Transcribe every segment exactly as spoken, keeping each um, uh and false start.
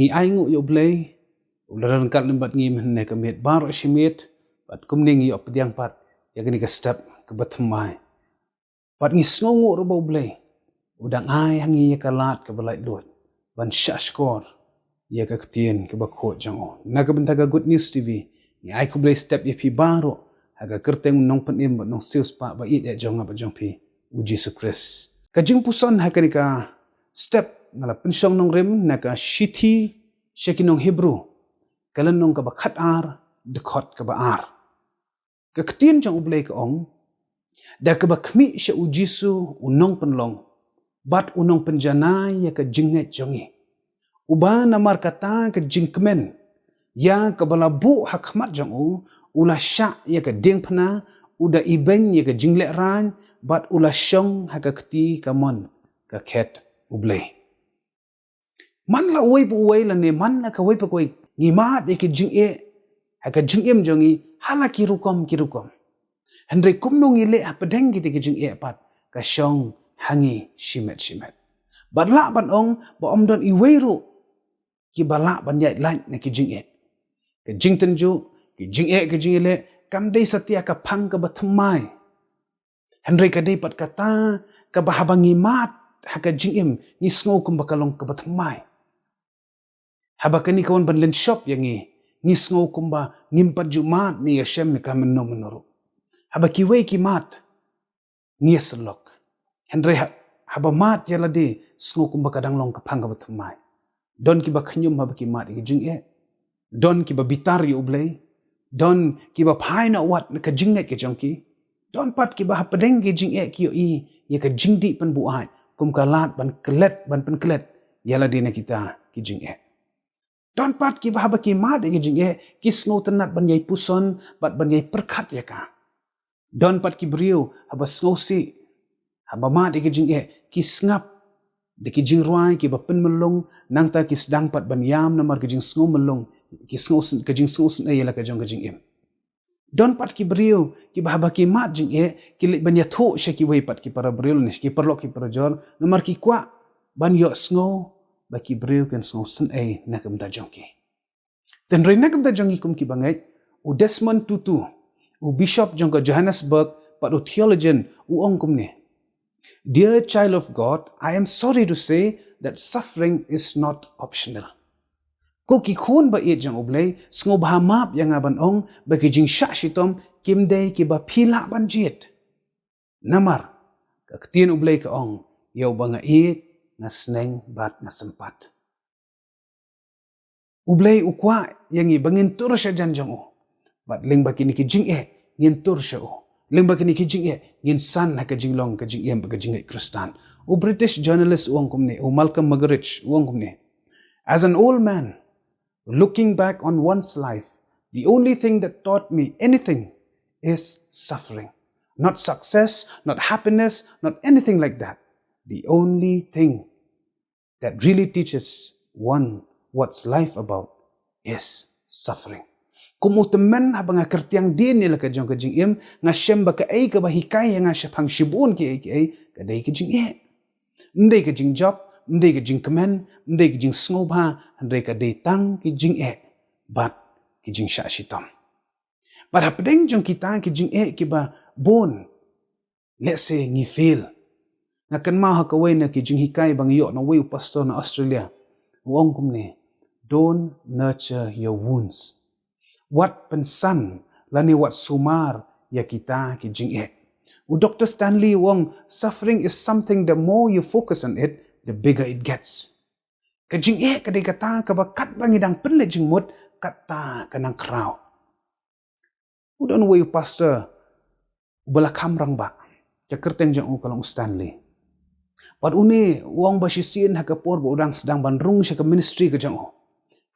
Ngi ai nguh ïa U Blei, u la ryngkat lem bad ngi mynne ka miet baroh shi miet, bad kumne ngi ïoh pdiang pat ïa kane ka step kaba thymmai. Bad ngi sngew nguh ruh ba U Blei u dang ai ha ngi ïa ka lad kaba laitluid ban shahshkor ïa ka ktien kaba khuid jong u. Na ka bynta ka Good News T V, ngi ai khublei step ïa phi baroh ha ka kyrteng u Nongpynim bad Nongsiewspah ba ïeit jong nga bad jong phi, U Jisu Khrist. Ka jingpuson ha kane ka step nga la pynshong nongrim na ka Shithi sha ki nong Hebru, ka lynnong kaba khatar, dkhot kaba ar. Ka ktien jong U Blei ka ong, da kaba khmih sha U Jisu u Nongpynlong bad u Nongpynjanai ïa ka jingngeit jong ngi, uba namar kata ka jingkmen ïa kaba la buh ha khmat jong u, u la shah ïa ka diengphna, u da ibeiñ ïa ka jinglehrain, bad u la shong ha ka kti kamon ka khet U Blei. Man la uwei pa uwei lane man la kawei pa kawei, ngi mad ïa ki jingeh ha ka jingim jong ngi ha la ki rukom ki rukom. Hynrei kumno ngi leh hapdeng kita ki jingeh pat, ka shong ha ngi shimet shimet. Bad lah ban ong ba ym don iwei ruh kiba lah ban ïaid lait na ki jingeh. Ka jingtynjuh, ki jingeh, ki jingïaleh kam dei satia ka phang kaba thymmai. Hynrei ka dei pat kata kaba haba ngi mad ha ka jingim, ngi sngew kumba ka long kaba thymmai. Haba kane ka wan ban lynshop ïa ngi, ngi sngew kumba ngim pat ju mad ne ïashem ïa ka mynno mynno ruh. Haba kiwei ki mad, ngi ïasyllok. Hynrei ha-, haba mad ïa lade, sngew kumba ka dang long ka phang kaba thymmai. Don kiba khñium haba ki mad ïa ki jingeh. Don kiba bitar ïa U Blei. Don kiba phai noh wat na ka jingngeit ka jong ki. Don pat kiba hapdeng ki jingeh ki ïohi ïa ka jingdih pynbuaid kum ka lad ban klet, ban pynklet ïa lade na kita ki jingeh. Don pat kiba haba ki mad ïa ki jingeh, ki sngewtynnat ban ïai puson bad ban ïai pyrkhat ïa ka. Don pat ki briew haba sngewsih, haba mad ïa ki jingeh, ki sngap da ki jingrwai kiba pynmynlung, nangta ki sdang pat ban ïam namar ka jingsngew mynlung, ki sngew syn-, ka jingsngew sngewsynei ïa la ka jong ka jingim. Don pat ki briew kiba haba ki mad jingeh, ki leit ban ïathuh sha kiwei pat ki para briew ne sha ki paralok ki parajor, namar ki kwah ban ïohsngew ba ki briew kin sngew sngewsynei na ka bynta jong ki. Hynrei na ka bynta jong ngi kum ki bangeit, u Desmond Tutu, u bishop jong ka Johannesburg bad u theologian, u ong kumne: "Dear child of God, I am sorry to say that suffering is not optional." Ko ki khun ba ïeit jong U Blei, sngewbha map ïa nga ban ong ba ki jingshah shitom kim dei kiba phi lah ban jied. Namar ka ktien U Blei ka ong, ïa uba nga ïeit nga sneng bad nga sympat. U Blei u kwah ïa ngi ba ngin tur sha jan jong u. Bad lyngba kine ki jingeh ngin tur sha u. Lyngba kine ki jingeh ngin san ha ka jinglong ka jingim bad ka jingngeit Khristan. U British journalist u ong kumne, u Malcolm Muggeridge u ong kumne: "As an old man, looking back on one's life, the only thing that taught me anything is suffering. Not success, not happiness, not anything like that. The only thing that really teaches one what's life about is suffering." Kum u tymmen, haba nga kyrtiang dien ïa la ka jong ka jingim, nga shem ba kaei kaba hikai ïa nga shaphang shibun kiei kiei, ka dei ka jingeh. Ym dei ka jingjop, ym dei ka jingkmen, ym dei ka jingsngewbha, hynrei ka dei tang ki jingeh bad ki jingshah shitom. Bad hapdeng jong kita ki jingeh kiba bun, let's say ngi fail. Nga kynmaw ha kawei na ki jinghikai ba nga ïoh na uwei u pastor na Australia. U ong kumne: "Don't nurture your wounds." Wat pynsan lane wat sumar ïa kita ki jingeh. U Doctor Stanley u ong, "Suffering is something, the more you focus on it, the bigger it gets." Ka jingeh ka dei kata kaba katba ngi dang pynleit jingmut, kata ka nang khraw. U don uwei u pastor uba la kham rangbah, ka kyrteng jong u ka long u Stanley. Bad une u ong ba shisien ha ka por ba u dang sdang ban rung sha ka ministry ka jong u,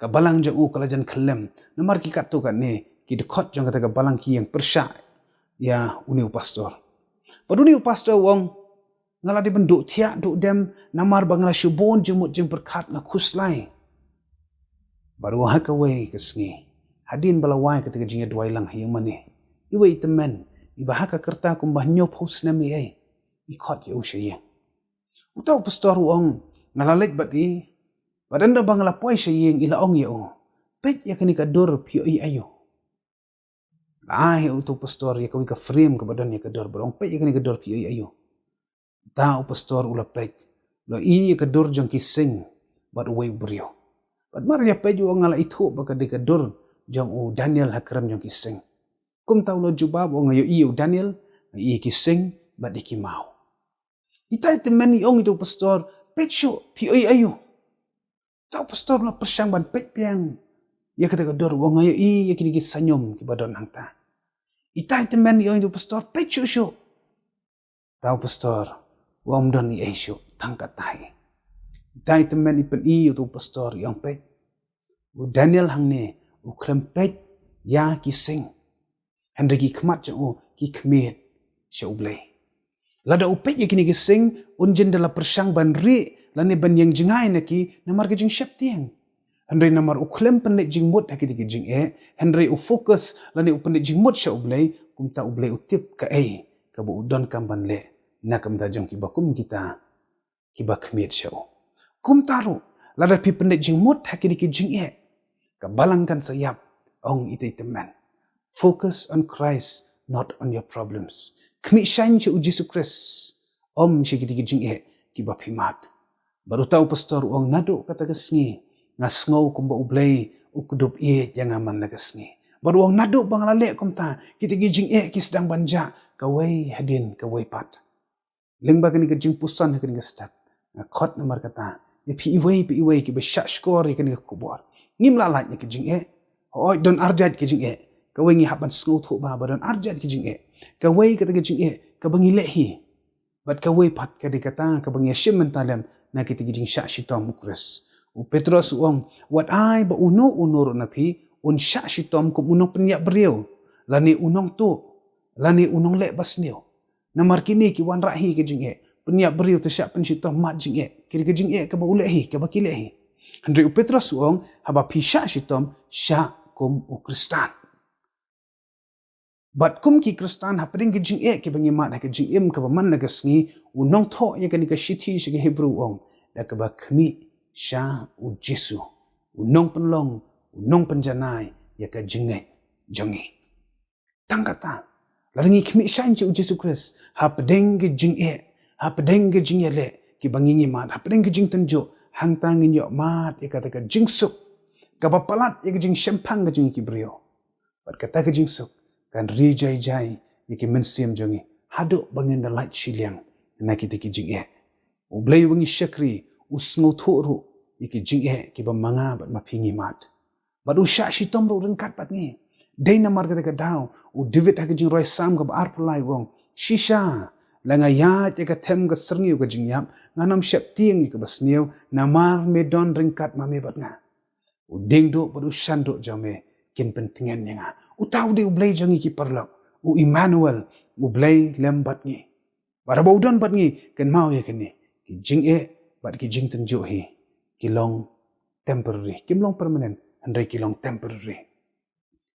ka balang jong u ka la jan khyllem, namar ki katto katne ki dkhot jong kata ka balang ki ïeng pyrshah ïa une u pastor. Bad une u pastor u ong, nga la dei ban duh thiah duh dem, namar ba nga la shu bun jingmut jingpyrkhat, nga khuslai. Bad u ong ha kawei ka sngi, hadien ba la wai kata ka jingïaduwai lang ha ïing mane, iwei i tymmen, iba ha ka rta kumba hynñiewphew snem i ei, i khot ïa u sha ïing. Uta u pastor u ong, nga la leit bad i, Bad ynda ba nga la poi sha ïing, i la ong ïa u, "Peit ïa kane ka dur, phi ïohi aïu?" La ai ïa uto u pastor ïa kawei ka frame kaba don ïa ka dur, bad ong, "Peit ïa kane ka dur, phi ïohi aïu?" Uta u pastor u la peit, u la ïohi ïa ka dur jong ki sing bad uwei u briew. Bad mar ïa peit, u ong, "Nga la ithuh ba ka dei ka dur jong u Daniel ha krem jong ki sing." Kumta u la jubab, u ong, "Nga ïohi ïa u Daniel, nga ïohi ïa ki sing bad ïa ki maw." Ita i tymmen i ong ïa uto u pastor, "Peit shuh, phi ïohi aïu?" Uta u pastor u la pyrshang ban peit biang ïa kata ka dur, u ong, "Nga ïohi ïa kine ki saiñum kiba don hangta." Ita i tymmen i ong ïa uto u pastor, "Peit shuh shuh." Uta u pastor u ong, "Ym don ei ei shuh, tang katta hi." Ita i tymmen i pyni ïa uto u pastor, i ong, "Peit, u Daniel hangne u khlem peit ïa ki sing, hynrei ki khmat jong u ki khmied sha U Blei. Lada u peit ïa kine ki sing, un jin da la pyrshang ban rieh lane ban ïeng jngai na ki namar ka jingsheptieng. Hynrei namar u khlem pynleit jingmut ha kine ki jingeh, hynrei u focus lane u pynleit jingmut sha U Blei, kumta U Blei u tip kaei kaba u donkam ban leh na ka bynta jong kiba kum kita kiba khmied sha u." Kumta ruh, lada phi pynleit jingmut ha kine ki jingeh, ka balang kan sa ïap, ong ita i tymmen. Focus on Christ, not on your problems. Khmih shaiñ sha U Jisu Khrist, ym sha kita ki jingeh kiba phi mad. Bad uta u pastor u ong, "Naduh kata ka sngi nga sngew kumba U Blei u kdup ïeit ïa nga man la ka sngi. Bad u ong, naduh ba nga la leh kumta, kita ki jingeh ki sdang ban jah kawei hadien kawei pat. Lyngba kane ka jingpuson ha kane ka step, nga khot namar kata ïa phi iwei pa iwei kiba shah shkor ïa kane ka khubor. Ngim lah lait na ki jingeh. Hooid, don arjait ki jingeh. Kawei ngi hap ban sngewthuh ba, ba don arjait ki jingeh. Kawei kata ka jingeh kaba ngi leh hi. Bad kawei pat ka dei kata kaba ngi ïashim mynta lem na kita ki jingshah shitom U Khrist." U Petros u ong, "Wat ai ba uno uno ruh na phi un shah shitom kum u nongpynïap briew, lane u nongtuh, lane u nongleh basniew. Namar kine ki wanrah hi ka jingeh, pynïap briew te shah pynshitom, mad jingeh, ki dei ka jingeh kaba u leh hi, kaba ki leh hi. Hynrei u Petros u ong, haba phi shah shitom, shah kum u Khristan." Bad kum ki Khristan, hapdeng ki jingeh kiba ngi mad ha ka jingim kaba man la ka sngi, u nongthoh ïa kane ka shithi sha ki Hebru u ong, da kaba khmih sha U Jisu, u nongpynlong, u nongpynjanai ïa ka jingngeit jong ngi. Tang kata, lada ngi khmih shaiñ sha U Jisu Khrist, hapdeng ki jingeh, hapdeng ki jingïaleh kiba ngi ngi mad, hapdeng ki jingtynjuh, hangta ngin ïoh mad ïa kata ka jingsuk kaba palat ïa ka jingshemphang ka jong ngi ki briew. Bad kata ka jingsuk kan ri jai jai ïa ki mynsiem jong ngi haduh ba ngin da lait shiliang na kita ki jingeh. U Blei uba ngi shakri u sngewthuh ruh ïa ki jingeh kiba ma nga bad ma phi ngi mad. Bad u shah shitom ruh ryngkat bad ngi. Dei namar kata ka daw u David ha ka jingrwai Salm kaba arphew lai u ong, "Shisha la nga ïaid ïa ka them ka syrngiew ka jingïap, ngan ym sheptieng ïa kaba sniew, namar me don ryngkat ma me bad nga. U diengduh bad u shanduh jong me kin pyntngen ïa nga." Uta u dei U Blei jong ngi ki paralok, u Immanuel, U Blei lem bad ngi. Bad haba u don bad ngi, kynmaw ïa kane, ki jingeh bad ki jingtynjuh hi ki long temporary, kim long permanent, hynrei ki long temporary.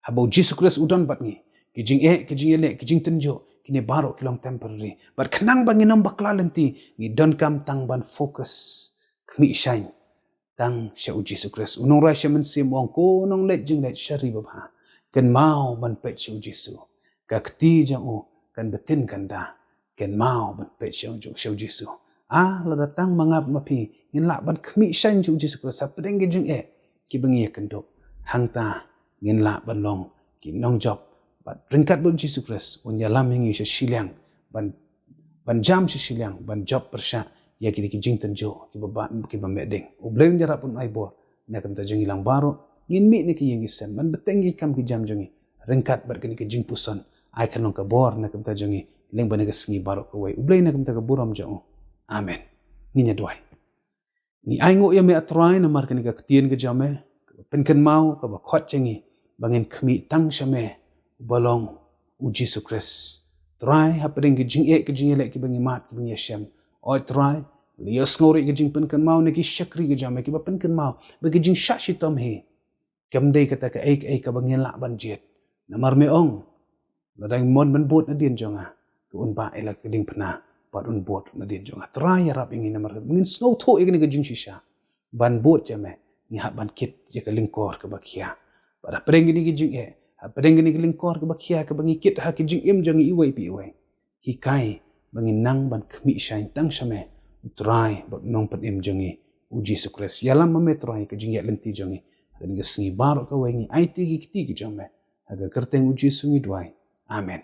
Haba u Jisu Khrist u don bad ngi, ki jingeh, ki jingïaleh, ki jingtynjuh, kine baroh ki long temporary. Bad khnang ba ngin ym bakla lynti, ngi donkam tang ban focus, khmih shaiñ tang sha u Jisu Khrist. U nongrwai sha mynsiem u ong, ko nongleit jingleit sha ri babha, kynmaw ban peit sha u Jisu. Ka kti jong u kan btin kan da, kynmaw ban peit sha u, sha u Jisu. Ah, lada tang ma nga bad ma phi ngin lah ban khmih shaiñ sha u Jisu Khrist hapdeng ki jingeh kiba ngi ïakynduh, hangta ngin lah ban long ki nongjop bad ryngkat bad u Jisu Khrist un ïalam ïa ngi sha shiliang ban, ban jam sha shiliang ban jop pyrshah ïa kita ki jingtynjuh kiba, ba, kiba meh ding. U Blei un ïarap un ai bor na ka bynta jong ngi lang baroh. Ngin mih na ki ïing ki sem ban bteng ïa ki kam ki jam jong ngi ryngkat bad kane ka jingpuson. Ai kan long ka bor na ka bynta jong ngi lyngba na ka sngi baroh kawei. U Blei na ka bynta ka burom jong u. Amen. Ngin ïa duwai. Ngi ainguh ïa me, A Trai, namar kane ka ktien ka jong me kaba pynkynmaw, kaba khot jong ngi ba ngin khmih tang sha me uba long u Jisu Khrist. Trai, hapdeng ki jingeh ki jingïaleh kiba ngi mad, kiba ngi ïashem, oi Trai, la ïohsngew ruh ïa ka jingpynkynmaw na ki shakri ki jong me kiba pynkynmaw ba ka jingshah shitom hi kam dei kata kaei kaei kaba ngin lah ban jied. Namar me ong, lada ngi mon ban bud nadien jong nga, to un bah ïa la ka diengphna bad un bud nadien jong nga. Trai, ïarap ïa ngi namar ngin sngewthuh ïa kane ka jingshisha. ban bud ïa me, ngi hap ban kit ïa ka lyngkor kaba khia. Bad hapdeng kine ki jingeh, hapdeng kine ki lyngkor kaba khia kaba ngi kit ha ki jingim jong ngi iwei pa iwei, hikai ba ngin nang ban khmih shai tang sha me, U Trai bad Nongpynim jong ngi, U Jisu Khrist. Ïalam ma me Trai ka jingïaid lynti jong ngi. Ha kane ka sngi baroh kawei ngi aiti ki kti ki jong me. Ha ka kyrteng U Jisu ngi duwai. Amen.